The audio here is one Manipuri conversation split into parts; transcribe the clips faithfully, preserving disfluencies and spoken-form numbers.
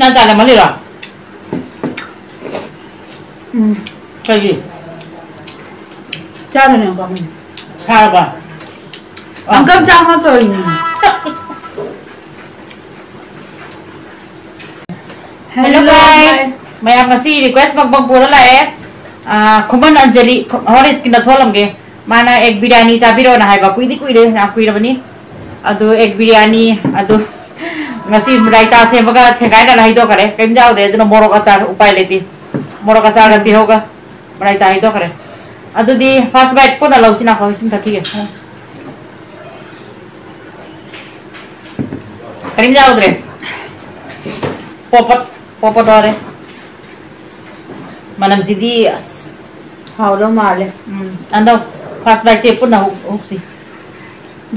ꯅꯪ ꯆꯥ ꯂꯦꯃꯜꯂꯤꯔꯣ? ꯎꯝ꯫ ꯀꯩꯒꯤ? ꯆꯥꯔꯨꯅꯦ, ꯑꯪꯀꯜ꯫ ꯁꯥꯔꯕ? ꯑꯪꯀꯜ ꯆꯥꯛ ꯅꯠꯇꯧꯔꯤꯅꯦ꯫ Hello, hello, guys, guys. ꯃꯌꯥꯝ ꯉꯁꯤ request ꯃꯛꯕꯪ ꯄꯨꯔ ꯂꯥꯛꯑꯦ꯫ ꯑꯥ, ꯈꯨꯃꯟ ꯑꯟꯖꯂꯤ, ꯈꯨ-, ꯍꯣꯔꯤꯁꯀꯤꯅ ꯊꯣꯛꯍꯜꯂꯝꯒꯦ꯫ ꯃꯥꯅ egg biryani ꯆꯥꯕꯤꯔꯣꯅ ꯍꯥꯏꯕ, ꯀꯨꯏꯗꯤ ꯀꯨꯏꯔꯦ, ꯌꯥꯝ ꯀꯨꯏꯔꯕꯅꯤ꯫ ꯑꯗꯨ egg biryani, ꯑꯗꯨ ꯉꯁꯤ ꯔꯥꯏꯇꯥ ꯁꯦꯝꯃꯒ ꯊꯦꯡꯒꯥꯏꯅꯅ ꯍꯩꯗꯣꯛꯈ꯭ꯔꯦ꯫ ꯀꯩꯝ ꯌꯥꯎꯗꯦ, ꯑꯗꯨꯅ ꯃꯣꯔꯣꯛ ꯑꯆꯥꯔ ꯎꯄꯥꯏ ꯂꯩꯇꯦ꯫ ꯃꯣꯔꯣꯛ ꯑꯆꯥꯔꯒ ꯎꯝ꯫ ꯇꯤꯜꯍꯧꯒ ꯔꯥꯏꯇꯥ ꯍꯩꯗꯣꯛꯈ꯭ꯔꯦ꯫ ꯑꯗꯨꯗꯤ first bite ꯄꯨꯟꯅ ꯂꯧꯁꯤ, ꯉꯥꯏꯈꯣ, ꯏꯁꯤꯡ ꯊꯛꯈꯤꯒꯦ꯫ ꯀꯔꯤꯝ ꯌꯥꯎꯗ꯭ꯔꯦ꯫ ꯄꯣꯄꯠ, ꯄꯣꯄꯠ ꯇꯧꯔꯦ꯫ ꯃꯅꯝꯁꯤꯗꯤ ꯑꯁ꯫ ꯍꯥꯎꯗꯧ ꯃꯥꯜꯂꯦ꯫ ꯎꯝ, ꯍꯟꯗꯛ first biteꯁꯦ ꯄꯨꯟꯅ ꯍꯨꯛ-, ꯍꯨꯛꯁꯤ꯫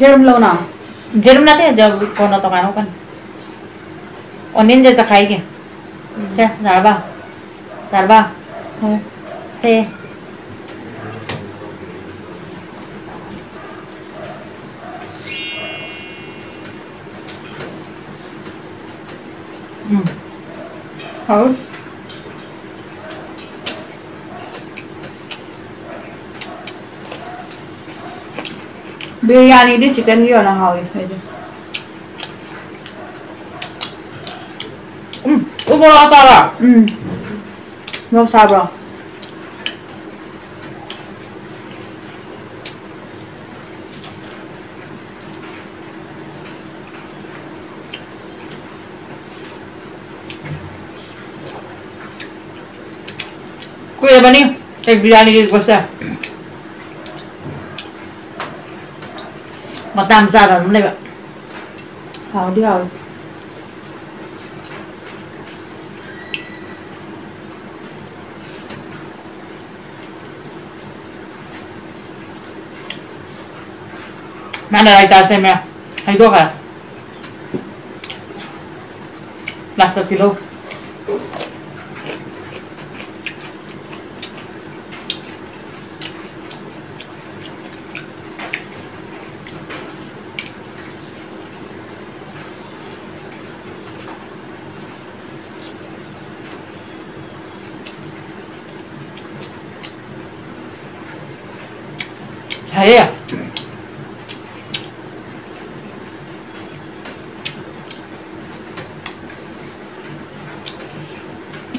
ꯌꯦꯔꯨꯝ ꯂꯧꯅ? ꯌꯦꯔꯨꯝ ꯅꯠꯇꯦ, ꯖ-, ꯀꯣꯟꯅ ꯇꯣꯉꯥꯟꯅ ꯍꯨꯛꯀꯅꯤ꯫ Onionꯁꯦ ꯆꯈꯥꯏꯒꯦ꯫ ꯎꯝ꯫ ꯁꯦ, ꯌꯥꯔꯕ? ꯌꯥꯔꯕ? ꯍꯣꯏ꯫ ꯁꯦ꯫ ꯎꯝ꯫ ꯍꯥꯎ꯫ Biryanidi chickenꯒꯤ ꯑꯣꯏꯅ ꯍꯥꯎꯋꯤ ꯑꯩꯗꯤ꯫ ꯎꯝ, ꯎ ꯃꯣꯔꯣꯛ ꯑꯆꯥꯔ꯫ ꯎꯝ꯫ ꯃꯣꯔꯣꯛ ꯁꯥꯕ꯭ꯔꯣ? ꯀꯨꯏꯔꯕꯅꯤ ꯑꯩ ꯕꯤꯔꯌꯥꯅꯤꯒꯤ requestꯁꯦ꯫ ꯃꯇꯥꯡ ꯆꯥꯗꯅ ꯑꯗꯨꯝ ꯂꯩꯕ꯫ ꯍꯥꯎꯗꯤ ꯍꯥꯎꯋꯤ꯫ ꯃꯥꯅ ꯔꯥꯏꯇꯥ ꯁꯦꯝꯃꯦ, ꯍꯩꯗꯣꯛꯈ꯭ꯔꯦ꯫ Lastꯇ ꯇꯤꯜꯍꯧ꯫ ꯑꯦ꯫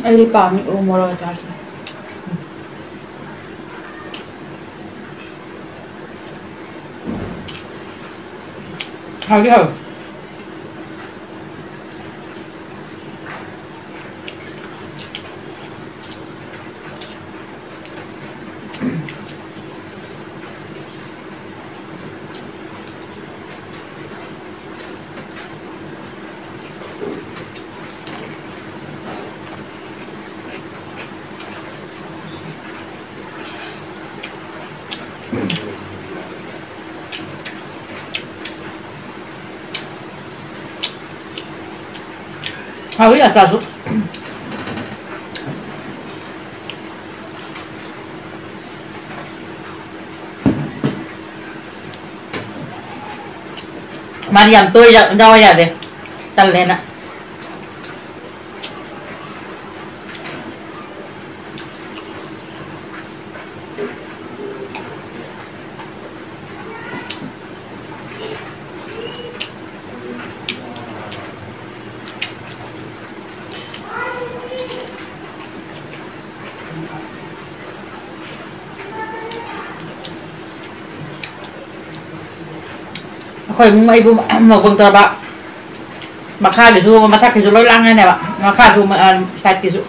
ꯑꯩꯗꯤ ꯄꯥꯝꯃꯤ ꯎ ꯃꯣꯔꯣꯛ ꯑꯆꯥꯔꯁꯦ꯫ ꯍꯥꯎꯗꯤ ꯍꯥꯎꯋꯤ꯫ ꯍꯥꯎꯋꯤ ꯑꯆꯥꯔꯁꯨ꯫ ꯃꯥꯗꯤ ꯌꯥꯝ ꯇꯣꯏꯅ ꯌꯥꯎ ꯌꯥꯗꯦ, ꯇꯜꯂꯦꯅ꯫ ꯑꯩꯈꯣꯏ ꯏꯃꯨꯡ ꯑꯩꯕꯨ ꯃꯧꯕꯪ ꯇꯧꯔꯕ, ꯃꯈꯥꯒꯤꯁꯨ ꯃꯊꯛꯀꯤꯁꯨ ꯂꯣꯏ ꯂꯥꯡꯉꯅꯦꯕ, ꯃꯈꯥꯁꯨ, ꯑ, ꯁꯥꯏꯠꯀꯤꯁꯨ꯫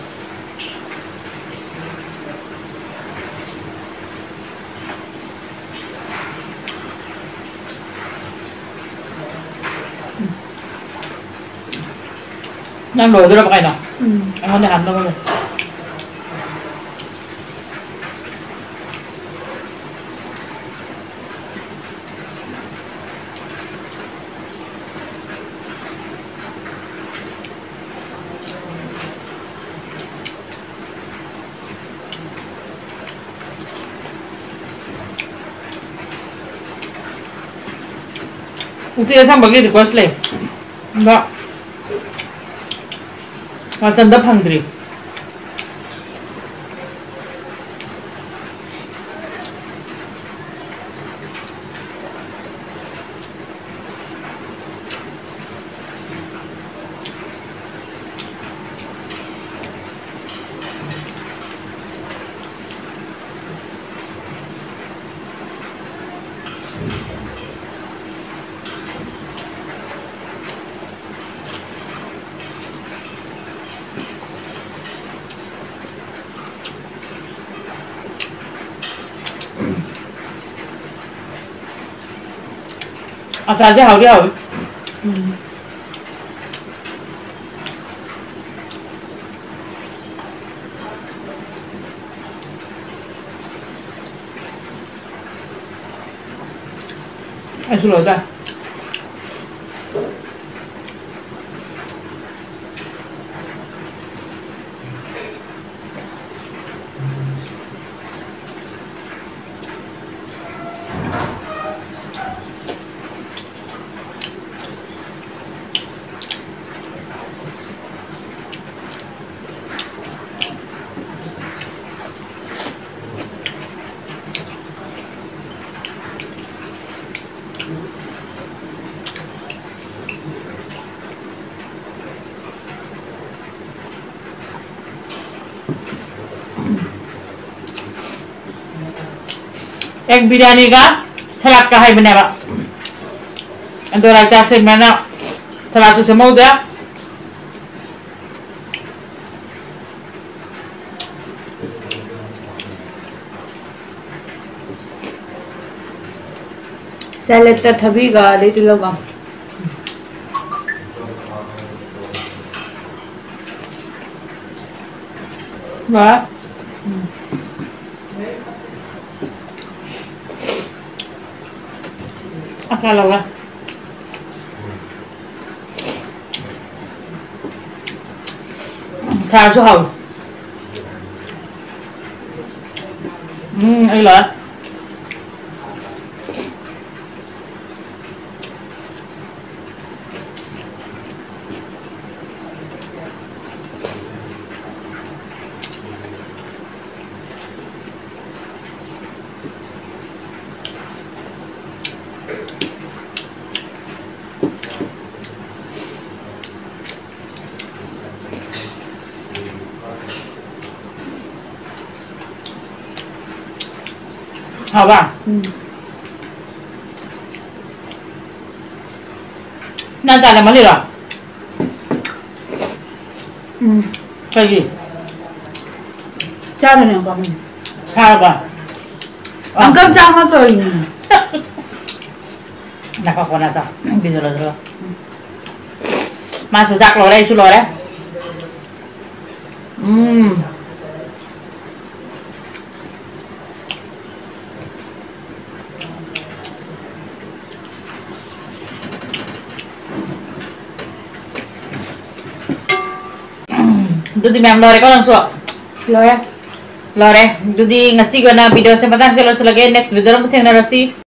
ꯅꯪ ꯂꯣꯏꯗꯣꯔꯕ ꯀꯩꯅꯣ? ꯎꯝ꯫ ꯑꯩꯉꯣꯟꯗ ꯍꯥꯟꯅ ꯂꯧꯍꯜꯂꯣ꯫ ꯎꯇꯤ ꯑꯁꯪꯕꯒꯤ request ꯂꯩ꯫ ꯑꯗꯣ ꯋꯥꯆꯟꯗ ꯐꯪꯗ꯭ꯔꯤ꯫ ꯑꯆꯥꯔꯁꯦ ꯍꯥꯎꯗꯤ ꯍꯥꯎꯋꯤ꯫ ꯎꯝ꯫ ꯑꯩꯁꯨ ꯂꯣꯏꯗ꯫ ꯑꯦꯛ ꯕꯤꯔꯌꯥꯅꯤꯒ ꯁꯂꯥꯗꯀ ꯍꯥꯏꯕꯅꯦꯕ꯫ ꯑꯗꯣ ꯔꯥꯏꯇꯥ ꯁꯦꯝꯃꯦꯅ ꯁꯂꯥꯗꯁꯨ ꯁꯦꯝꯍꯧꯗꯦ꯫ ꯁꯦꯂꯦꯗꯇ ꯊꯕꯤꯒ ꯑꯗꯩ ꯇꯤꯜꯍꯧꯒ꯫ ꯂꯣꯏꯔꯦ꯫ ꯎꯝ꯫ ꯑꯆꯥꯔ ꯂꯧꯒꯦ꯫ ꯁꯥꯔꯁꯨ ꯍꯥꯎꯏ꯫ ꯎꯝ, ꯑꯩ ꯂꯣꯏꯔꯦ꯫ ꯍꯥꯎꯕ? ꯎꯝ꯫ ꯅꯪ ꯆꯥ ꯂꯣꯟꯃꯜꯂꯤꯔꯣ? ꯎꯝ꯫ ꯀꯩꯒꯤ? ꯆꯥꯔꯨꯅꯦ, ꯑꯪꯀꯜ꯫ ꯁꯥꯔꯕ? ꯑꯪꯀꯜ ꯆꯥꯛ ꯅꯠꯇ꯭ꯔꯣ? ꯉꯥꯏꯈꯣ, ꯀꯣꯟꯅ ꯆꯥꯎ꯫ ꯕꯤꯗꯨ ꯂꯧꯁꯤꯜꯂꯣ꯫ ꯃꯥꯁꯨ ꯆꯥꯛ ꯂꯣꯏꯔꯦ, ꯑꯩꯁꯨ ꯂꯣꯏꯔꯦ꯫ ꯎꯝ꯫ ꯑꯗꯨꯗꯤ ꯃꯌꯥꯝ ꯂꯣꯏꯔꯦꯀꯣ ꯅꯪꯁꯨ? ꯂꯣꯏꯔꯦ꯫ ꯂꯣꯏꯔꯦ꯫ ꯑꯗꯨꯗꯤ ꯉꯁꯤꯒꯤ ꯑꯣꯏꯅ video ꯁꯦ ꯃꯇꯥꯡꯁꯦ ꯂꯣꯏꯁꯤꯜꯂꯒꯦ꯫ Next video ꯗ ꯑꯃꯨꯛ ꯊꯦꯡꯅꯔꯁꯤ꯫